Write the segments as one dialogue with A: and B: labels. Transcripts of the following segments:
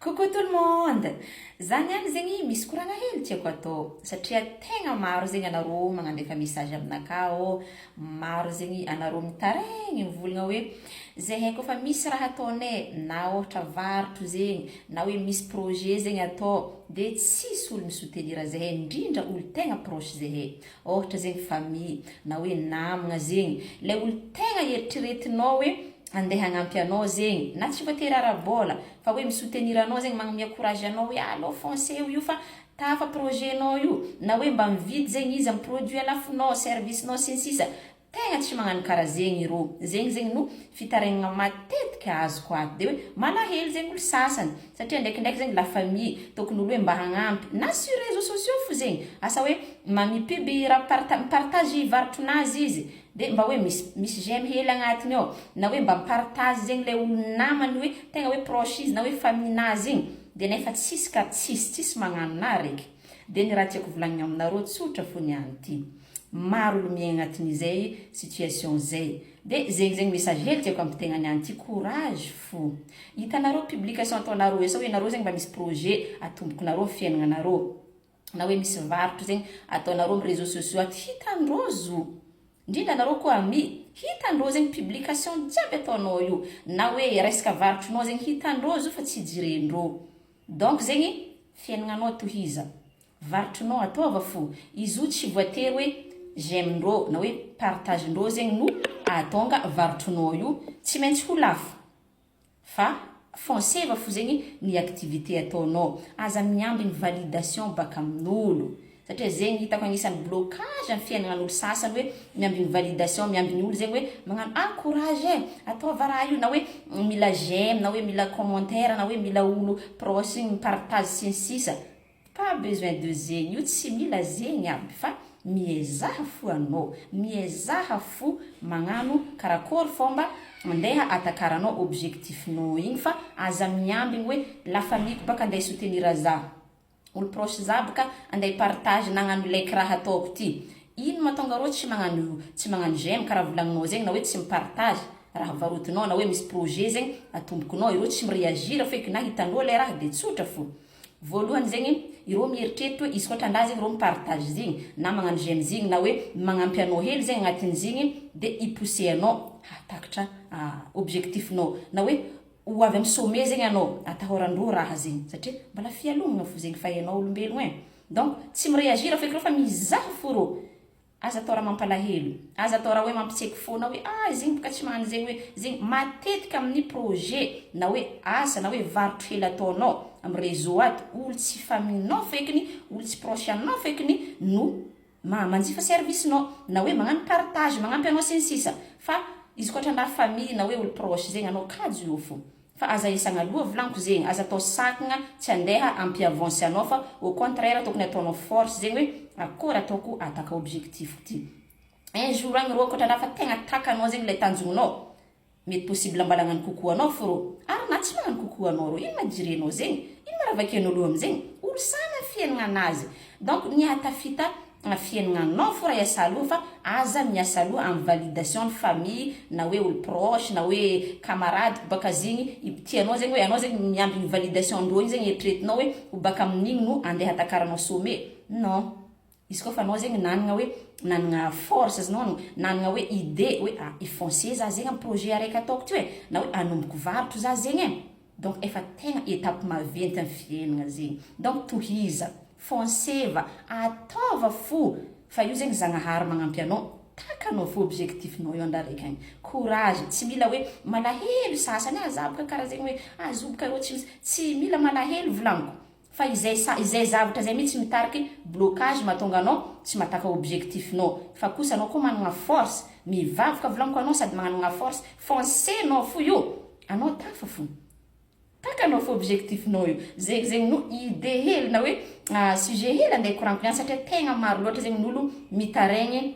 A: Coucou tout le monde! Za niany zegny misy koragna hely tiako atao satria tegna maro zegny anareo magnandefa message aminakahy ô, maro zegny anareo mitaraigny mivolagna hoe zahay koa fa misy raha ataonay na ôhatra varotro zegny na hoe misy projet zegny atao de tsisy olo mi-soutenir zahay indrindra olo tegna proche zahay, ôhatra zegny famille na hoe namagna zegny, lay olo tegna eritreretinao hoe andeha hagnampy anao zegny na tsy voatery ara-bôla fa hoe mi-soutenir anao zegny, magnamia courage anao hoe alô foncez io fa tafa projet-nao io, na hoe mba mividy zegny izy amin'ny produit alafonao, service-nao sy ny sisa Tegna tsy magnano karaha zegny irô, zegny zegny no fitarainagna matetika azoko ato, de hoe malahelo zegny olo sasany satria ndraikindraiky zegny la famille tokony olo hoe mba hagnampy na sur réseaux sociaux fo zegny, asa hoe ma mi-pub raha parta- mi-partage varotronazy izy de mba hoe misy misy j'aime hely agnatiny ao, na hoe mba mi-partage zegny le olo namany hoe tegna hoe proche izy na hoe famille-nazy igny de nefa tsisy ka tsisy tsisy magnano na araiky, de ny raha tiako volagnina aminareo tsotra fo niany ty. Maro olo miaigna agnatin'izay situation zay. De zegny zegny message hely tiako ampitaigna niany ty, courage fo. Hitanareo publication ataonareo io, sa hoe nareo zegny mba misy projet atombokinareo am fiaignanareo, na hoe misy varotro zegny ataonareo am réseaux sociaux ato, hitandreo zo. Indrindra anareo koa ami, hitandreo zegny publication jiaby ataonao io, na hoe resaka varotronao zegny hitandreo zo fa tsy jirendreo. Donc zegny fiaignananao tohiza. Varotrinao ataova fo, izy io tsy voatery hoe j'aime ndrô na hoe partage ndrô zegny no ahatonga varotrinao io tsy maintsy ho lafo fa fonceva fo zegny ny activité ataonao, aza miambigny validation baka amin'olo satria zegny hitako agnisan'ny blocage am fiaignanan'olo sasany hoe miambigny validation, miambigny olo zegny hoe magnano ah courage e, ataova raha io na hoe mila j'aime na hoe mila commentaire na hoe mila olo proche igny mi-partage sy ny sisa. Pas besoin de zegny io tsy mila zegny aby fa miezaha fo anao, miezaha fo magnano karakôry fomba andeha atakaranao objectif-nao igny fa aza miambigny hoe la famille-ko baka andeha hi-soutenir za, olo proche za baka andeha hi-partage na hagnano like raha ataoko ty, ino mahatonga rô tsy magnano tsy magnano j'aime karaha volagninao zegny na hoe tsy mi-partage raha varotinao na hoe misy projet zegny atombokinao, ireo tsy mi-reagir feky na hitanao le raha de tsotra fo. Voalohany zegny, ireo mieritreritra hoe izy koa trandraha zegny ireo mi-partage zegny, na magnano j'aime zegny, na hoe magnampy anao hely zegny agnatin'izegny de hi-pousser anao hahatakatra objectif-nao, na hoe ho avy amin'ny sommet zegny anao, atahorandreo raha zegny satria mbala fialonana fo zegny fa hainao olombelogno e, donc tsy mi-reagir feky reo fa mizaha fo reo. Aza atao raha mampalahelo, aza atao raha hoe mampitseky fona hoe ah zegny boka tsy magnano zegny hoe zegny, matetika amin'ny projet na hoe asa na hoe varotro hely ataonao amin'ny réseau ato, olo tsy famille-nao fekiny, olo tsy proche anao fekiny no ma manjifa service-nao na hoe magnano partage, magnampy anao sy ny sisa fa izy koa ohatranà famille na hoe olo proche zegny anao kajy io fo. Fa aza esagna loha volaniko zegny, aza atao sakagna tsy andeha hampi-avance anao fa au contraire tokony ataonao force zegny hoe akory ataoko ahataka objectif-ko ty. Un jour agny rô ankoatra raha fa tegna takanao zegny le tanjognonao, mety possible mbala hagnano coucou anao fô rô, ary na tsy magnano coucou anao rô, ino ma jirenao zegny, ino ma raha vakianao loha amizegny, olo samy amy fiaignananazy, donc ny ahatafita fiaignanao fo raha hiasa aloha fa aza miasa aloha amin'ny validation ny famille na hoe olo proche na hoe camarade baka zigny tianao zegny hoe anao zegny miambigny validation ndreo igny zegny eritreretinao hoe ho baka amin'igny no andeha hatakaranao sommet non izy koa fa anao zegny nanagna hoe nanagna force azinao nanagna hoe idée hoe ah hi-foncer za zegny amin'ny projet araiky ataoko ty hoe na hoe anomboko varotro za zegny e. Donc efa tegna étape maventy am fiaignana zegny. Donc tohiza, fonceva, ataova fo fa io zegny Zagnahary magnampy anao, takanao fo objectif nao io andra raiky agny. Courage, tsy mila hoe malahelo sasany, ah za boka karaha zegny hoe ah zo boka rô tsy misy, tsy mila malahelo volagniko fa izay sa izay zavatra zay mihitsy mitariky blocage mahatonga anao tsy mahataka objectif nao, fa kosa anao koa managna force, mivavaka volagniko anao sady magnanagna force, foncer nao fo io. Anao tafa fo. Takanao fo objectif nao io. Zegny zegny no idée hely na hoe sujet hely andeha hikoragniko niany satria tegna maro loatra zegny ny olo mitaraigny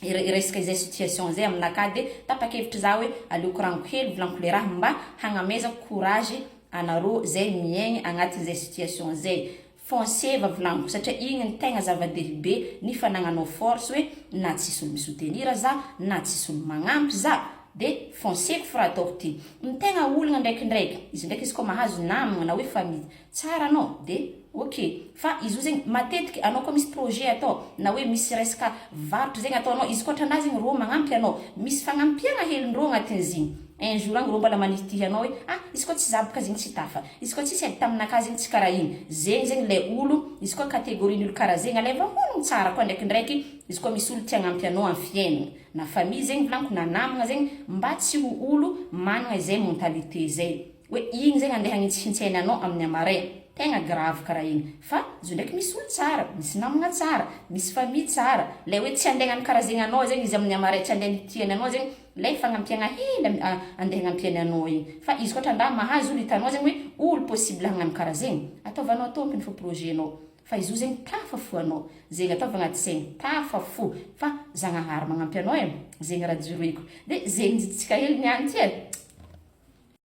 A: resaka izay situation zay aminakahy de tapa-kevitry za hoe aleo koragniko hely volagniko le raha mba hagnamezako courage anareo zay miaigny agnatin'izay situation zay. Foncez-va volagniko satria igny no tegna zava-dehibe ny fanagnanao force hoe na tsisy olo mi-soutenir za na tsisy olo magnampy za. de fonceko fo raha ataoko ty. Ny tegna olagna ndraikindraiky, izy ndraiky izy koa mahazo namagna na hoe famille tsara anao de ok, fa izy io zegny matetiky anao koa misy projet atao na hoe misy resaka varotra zegny ataonao, izy koa otranah zegny rô magnampy anao, misy fagnampiagna helindrô agnatin'izigny. Un jour agny rô mbola manitihy anao hoe ah izy koa tsy za boka zegny tsy tafa, izy koa tsisy ady taminakahy zegny tsy karaha igny. Zegny zegny le olo, izy koa catégorie ny olo karaha zegny alaiva honogno tsara koa ndraikindraiky izy koa misy olo tia hagnampy anao am fiaignana, na famille zegny volagniko na namagna zegny mba tsy ho olo managna izay mentalité zay hoe igny zegny andeha hagnintsihintsy anao amin'ny amaray, tegna grave karaha igny. Fa izy io ndraiky misy olo tsara, misy namagna tsara, misy famille tsara, le hoe tsy andeha hagnano karaha zegny anao zegny izy amin'ny amaray, tsy andeha hanitiany anao zegny lay fagnampiagna hely andeha hagnampiany anao igny. Fa izy koa trandraha mahazo olo hitanao zegny hoe olo possible hagnano karaha zegny, ataovanao tompony fo projet-nao. Fa izy io zegny tafa fo anao, zegny ataovy agnaty saigny, tafa fo fa Zagnahary magnampy anao e, zegny raha joroiko. De zegny jiditsika hely niany ty e.